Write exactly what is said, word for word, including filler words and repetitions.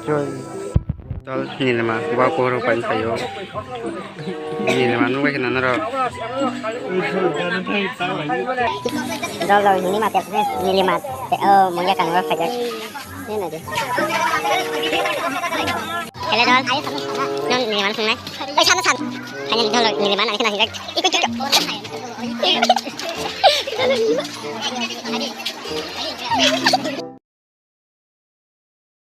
Choi. Dol nilima, wa kuhur pai sayo. Nilima nungbai khna norok. Dol dol nilima te, nilima te, oh, mungya kang rok khaja. Hello, dol. Nong ni man sungnai. Oi, sana san. Hanya dol ni man ani kena hingga. Ikut, ikut.